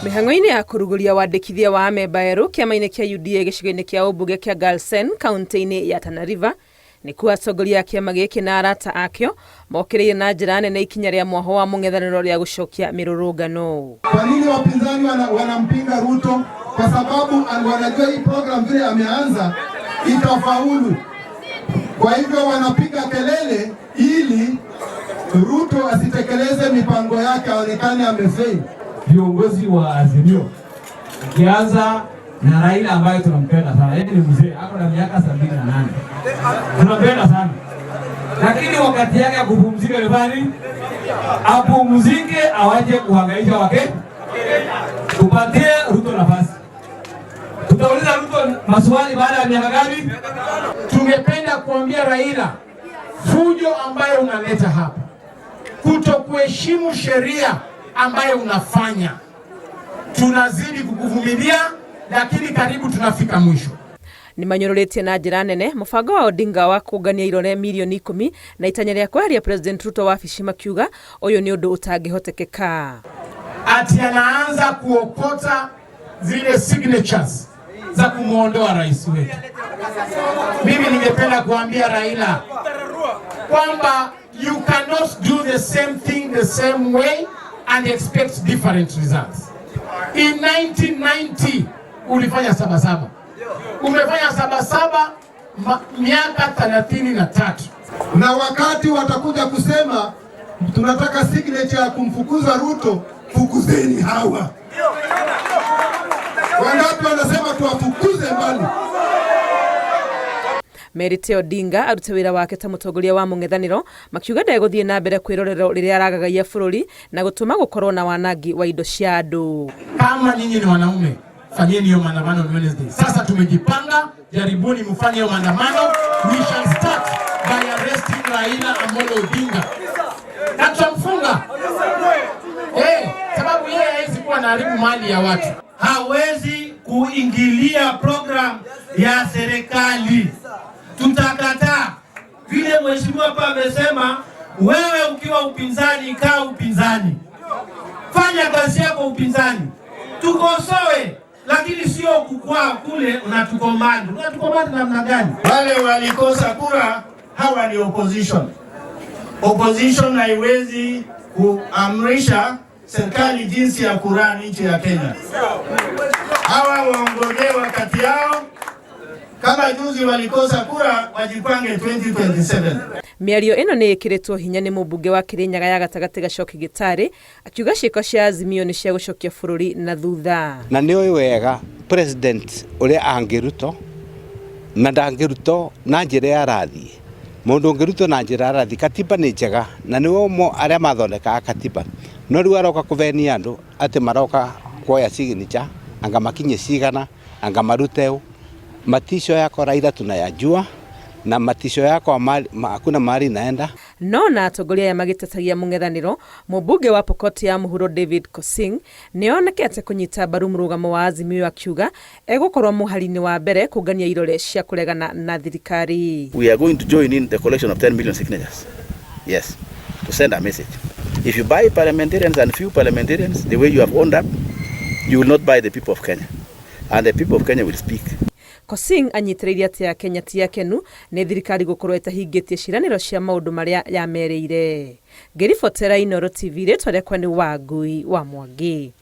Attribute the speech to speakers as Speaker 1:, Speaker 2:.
Speaker 1: Mĩhang'o-inĩ ya kũrugũria wandĩkithia wa amemba erũ kĩama-inĩ kĩa UDA gĩcigo-inĩ kĩa ũmbunge kĩa Garsen kaunti-inĩ ya Tana River nĩkuo atongoria a kĩama gĩkĩ na arata akĩo mokĩrĩire na njĩra nene ikinya rĩa mwaho wa mũng'ethanĩro rĩa gũcokia mĩrũrũngano.
Speaker 2: Kwa nini wapinzani wanampinga Ruto? Kwa sababu wanajua hii program vile ameanza itafaulu. Kwa hivyo wanapiga kelele ili Ruto asitekeleze mipango yake, aonekane amefail.
Speaker 3: Viongozi wa Azimio ukianza na Raila ambaye tunampenda sana, yeye ni mzee, ako na miaka 78, tunampenda sana lakini wakati yake ya kupumzika ni apumzike, awache kuhangaisha wake. Tupatie Ruto nafasi, tutauliza Ruto maswali baada ya miaka ngapi?
Speaker 4: Tungependa kuambia Raila, fujo ambayo unaleta hapa, kutokuheshimu sheria ambayo unafanya, tunazidi kukuvumilia, lakini karibu tunafika mwisho.
Speaker 1: Nĩ manyũrũrĩtie na njĩra nene mũbango wa Odinga wa kũngania irore mirioni 10 na itanya rĩa kweheria President Ruto wabici, makiuga ũyũ nĩ ũndũ ũtangĩhotekeka.
Speaker 4: Ati anaanza kuokota zile signatures za kumwondoa rais wetu. Mimi ningependa kuambia Raila kwamba you cannot do the same thing the same way and expect different results. In 1990 ulifanya sabasaba, umefanya sabasaba miaka 33.
Speaker 2: Na wakati watakuja kusema tunataka signature ya kumfukuza Ruto, fukuzeni hawa. Wangapi wanasema tuwafukuze mbali?
Speaker 1: Merĩte Odinga arute wĩra wake ta mũtongoria wa mũng'ethanĩro, makiuga ndegũthiĩ na mbere kwĩrorerwo rĩrĩa aragagaia bũrũri na gũtũma gũkorwo na wanangi wa indo cia andũ.
Speaker 4: Kama nyinyi ni wanaume, fanyeni hiyo maandamano on Wednesday. Sasa tumejipanga, jaribuni mfanye hiyo maandamano. We shall start by arresting Raila Amolo Odinga na tutamfunga sababu yeye hawezi kuwa anaharibu mali ya watu.
Speaker 5: Hawezi kuingilia program ya serikali, tutakataa. Vile mheshimiwa hapa amesema, wewe ukiwa upinzani, kaa upinzani, fanya kazi yako upinzani, tukosoe, lakini sio kukwaa kule unatucommand. Unatucommand namna gani?
Speaker 6: Wale walikosa kura hawa ni opposition. Opposition haiwezi kuamrisha serikali jinsi ya kurun nchi ya Kenya. Hawa waongojee wakati yao. Kama juzi walikosa kura, wajipange 2027.
Speaker 1: Mĩario ĩno nĩ ĩkĩrĩtwo hinya nĩ mũmbunge wa Kĩrĩnyaga ya gatagatĩ Gachoki Gĩtarĩ, akiuga ciĩko cia Azimio nĩ cia gũcokia bũrũri na thutha.
Speaker 7: Na nĩ ũĩ wega president ũrĩa angĩrutwo na ndangĩrutwo na njĩra ya rathiĩ mũndũ ũngĩrutwo na njĩra ya rathiĩ. Katiba nĩ njega na nĩwe ũmwe arĩa mathondekaga katiba, no rĩu aroka kũvenia andũ atĩ maroka kuoya signature, anga makinye cigana, anga marute ũ. Matisho yako Raila tunayajua na matisho yako hakuna mahali inaenda.
Speaker 1: No na atongoria aya magĩtetagia mũng'ethanĩro, mũmbunge wa Pokot ya mũhuro David Pkosing nĩ onekete kũnyita mbaru mũrũgamo wa Azimio, akiuga egũkorwo mũhari-inĩ wa mbere kũngania irore cia kũregana na thirikari.
Speaker 8: We are going to join in the collection of 10 million signatures. Yes, to send a message. If you buy parliamentarians and few parliamentarians the way you have owned up, you will not buy the people of Kenya. And the people of Kenya will speak.
Speaker 1: Pkosing anyitĩrĩire atĩ Akenya ti akenu nĩ thirikari gũkorwo ĩtahingĩtie ciĩranĩro cia maũndũ marĩa yamerĩire. Ngĩribotera Inooro TV, rĩtwa rĩakwa nĩ Wangui wa Mwangi.